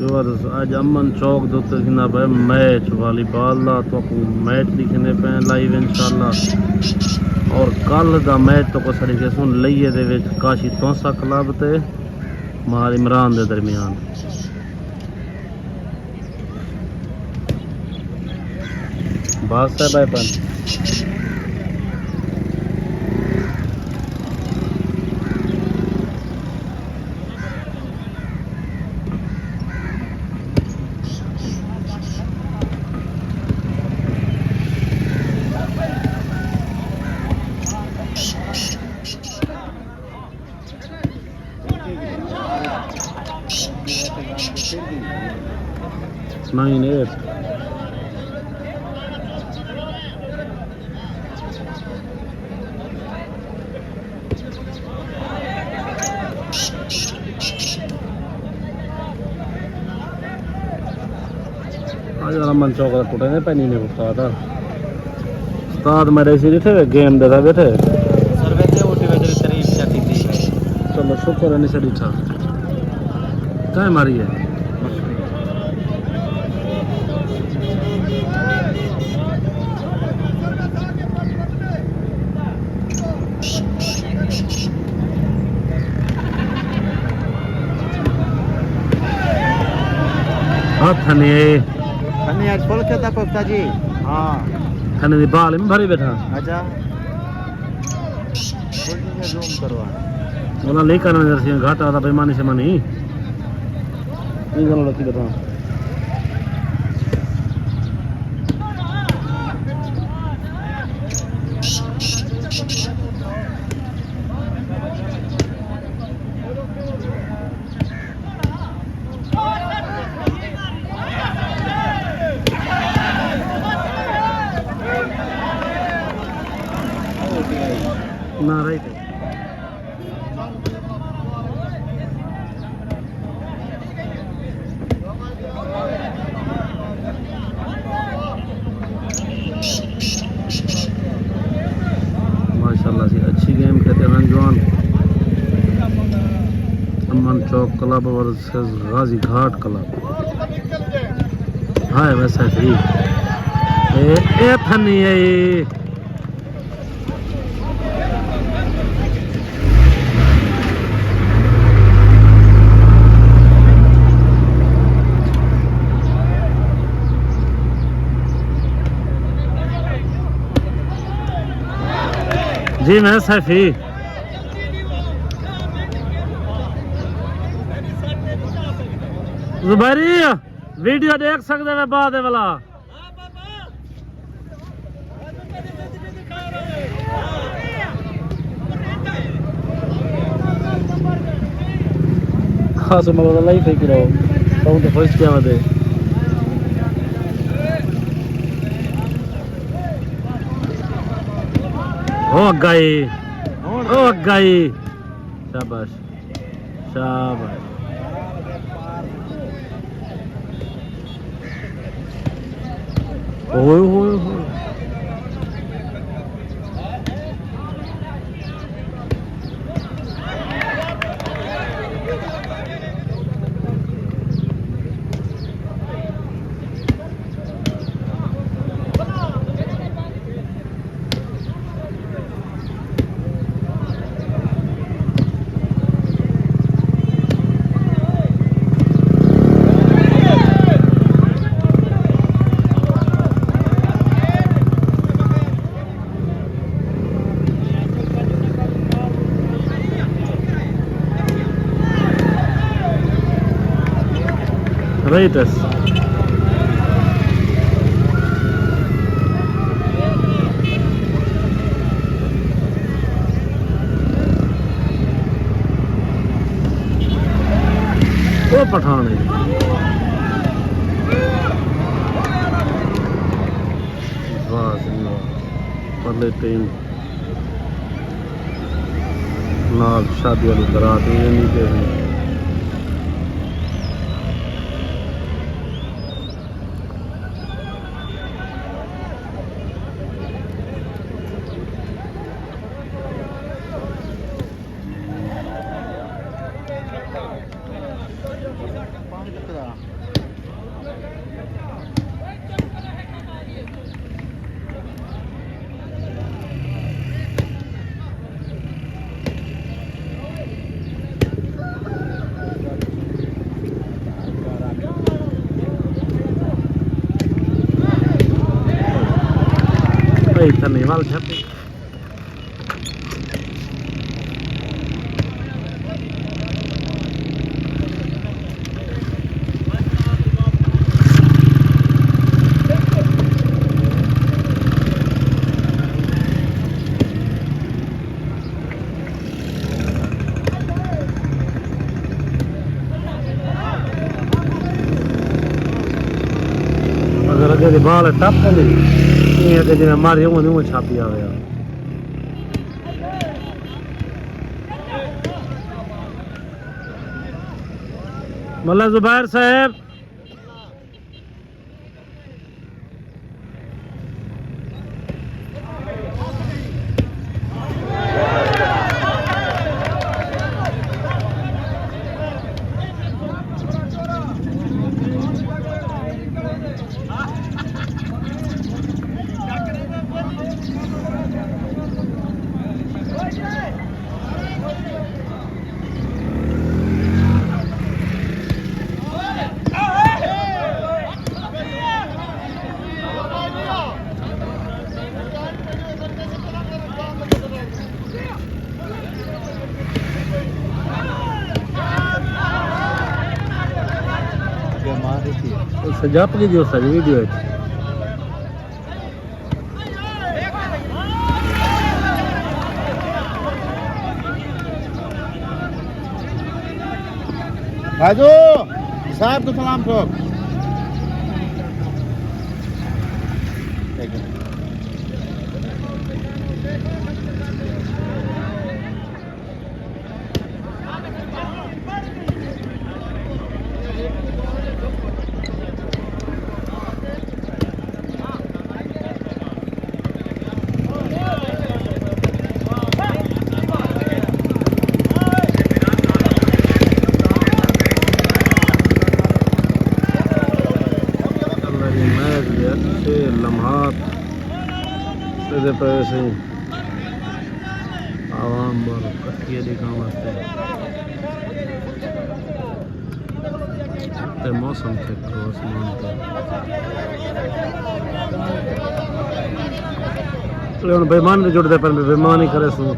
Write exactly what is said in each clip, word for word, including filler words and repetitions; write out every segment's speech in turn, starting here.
Viewers, اڄ امن چوک دے اتے تھیندا پئے میچ والی بال دا، تہاکوں میچ ݙکھیندے پئے ہیں لائیو انشاءاللہ۔ اور کل دا میچ تہاکوں اساں ݙکھیسوں، لئیے دے وچ کاشی تونسہ کلب تے مار عمران دے درمیان۔ بس ہے بھائی پن۔ Nine eight. آ یار، امن چوک دا ٹوٹے نے پینی نے استاد۔ استاد میݙے سی ݙٹھے ہوئے، گیم دے تھا ٻیٹھے۔ سر، ویندے او ٹی وی دی تاریخ چیک کیتی۔ چلو، شکر ہے، نہیں سے ݙٹھا۔ کائیں ماری ہے؟ ہتھ نہیں ہے۔ کھنی اڄ فل کھیتا کوفتا جی۔ ہاں۔ کھنی دی بال میں بھری ٻیٹھا۔ اچھا۔ فل کھیتا زوم کروا۔ اولا نہیں کرنا جرسی گھاٹا دا بےمانی شیمانی۔ نہیں کرنا رکھی ٻیٹھا۔ نہ رہی تھی۔ ماشاءاللہ سی، اچھی گیم کھیتے ہیں جوان۔ امن چوک کلب ورسز غازی گھاٹ کلب۔ ہائے ویسے تھی۔ اے، اے تھنی ہے اے۔ جی میں سیفی۔ زبیری ویڈیو ݙیکھ سڳدے وے بعد ولا۔ خاص مگر اللہ ہی فکر ہو۔ تاں تے خوش کیا ودے۔ او گئی۔ او گئی۔ شاباش۔ شاباش۔ اوئے ہوئے ہوئے۔ رائٹس۔ او پٹھان ہے۔ واہ جی واہ۔ پرلے ٹیم نال شادی والی برات وی ویندی پئی ہئی۔ بھائی تھنے وال چھپی۔ اگر اگے دی بال ٹپ ویندی، ایں اگے جیویں ماری اونویں اونویں چھاپی آوے۔ ملا زبیر صاحب۔ سجاپ کی دیو ساری ویڈیو ہے۔ بھائیو، صاحب کو سلام ٹھوک۔ اللہ دی محض دے اچھے لمحات تے پئے سئیں۔ عوام بال کٹھیے ݙیکھݨ واسطے۔ تے موسم چیک کرو آسمان تے۔ اے ہݨ بے ایمان وی جڑدے پئن، بے ایمان ہی کرے سوں۔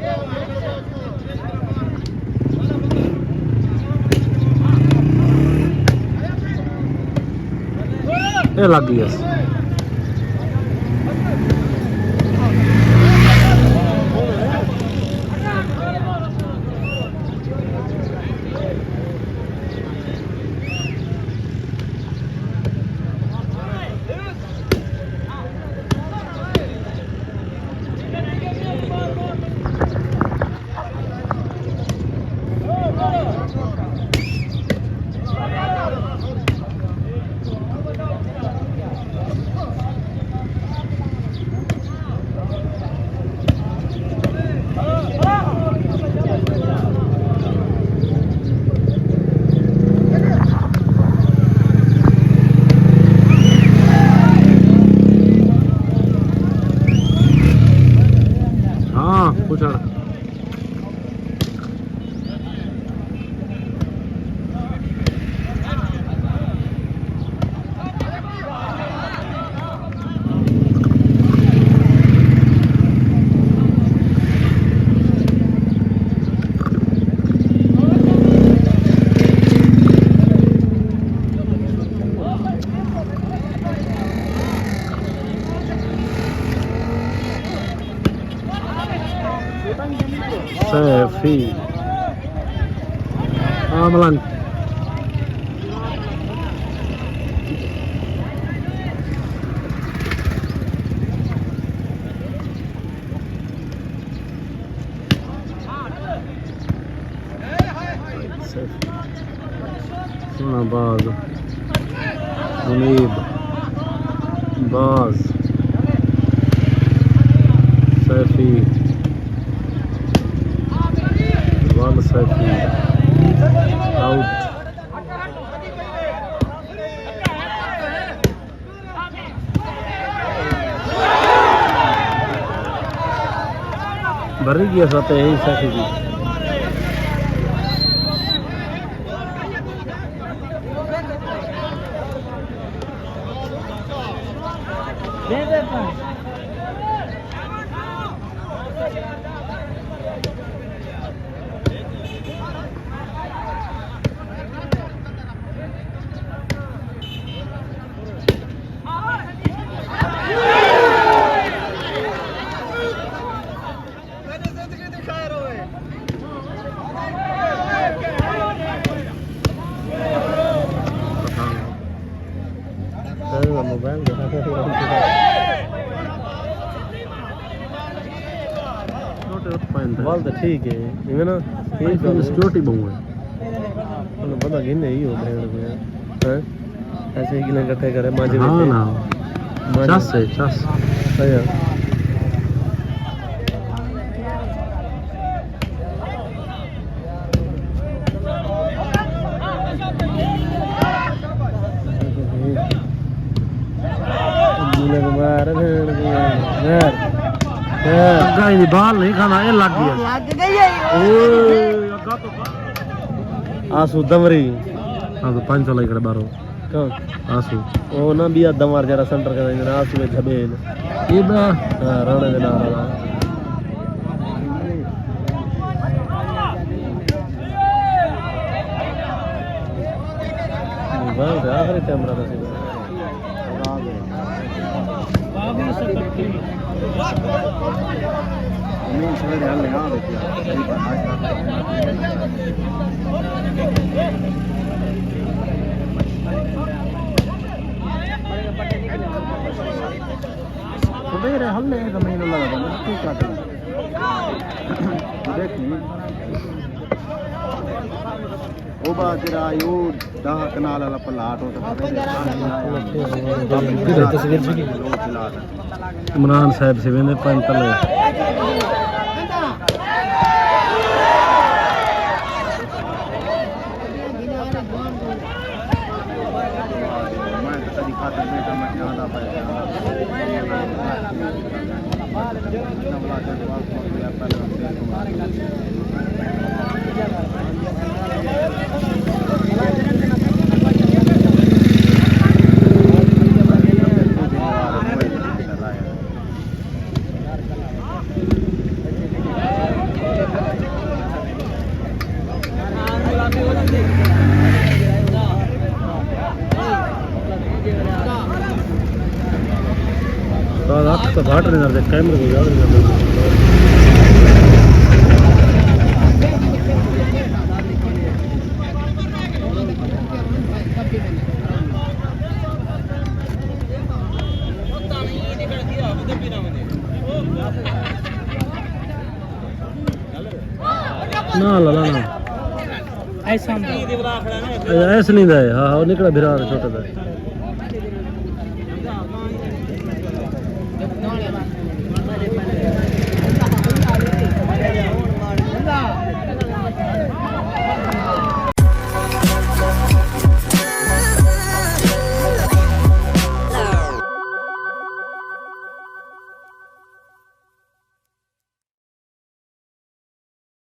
اے لڳ ڳئی اس۔ ہاں، پچھڑ۔ سیفی۔ ہاں، ملنگ۔ سوہݨا باز، منیب، باز، سیفی، ول سیفی، آؤٹ۔ مری گیا سو تے یہی سیٹ ہی۔ موبائل دکھا۔ بال تو ٹھیک ہے، ایویں نا، ٹھیک ہے۔ سیکورٹی بہوں ہے۔ انہوں بندہ گھن نہیں ہو بھیڑ میں۔ ہاں؟ ایسے ہی گلیں اکٹھے کرے، ماجے ہاں بیٹھے۔ نا۔ ماجے۔ چس ہے، چس۔ اچھا۔ اگاں دی بال نہیں کھانا، اے لگ گیا۔ لگ گئی ہے۔ اوئے، اگاں تو بال۔ آسو دمری۔ ہاں، تو پنج سو لائی کھڑے باہروں۔ کون؟ آسو۔ او نا، بیا دمر جڑا سینٹر کرے نا، آسو وچ جھبے نے۔ اے با۔ ہاں، رانے دے نال والا۔ موبائل تے آخری ٹائم رہتا سی۔ سویرے ہلے زمین اللہ دا بندہ، کی کٹ۔ دیکھیں۔ او با جڑا آئی او ݙاہ کنال والا پلاٹ ہو سکدا ہے۔ عمران صاحب سے ویندے پنج تلے۔ اکھ تو بھٹ نہیں کرتے، کیمرے کو یاد نہیں کرتے۔ نہ لالا نہ۔ ایسا ہم ایسا نہیں دا ہے، ہاں، ہاں، نکلا بھرا چھوٹا دا ہے۔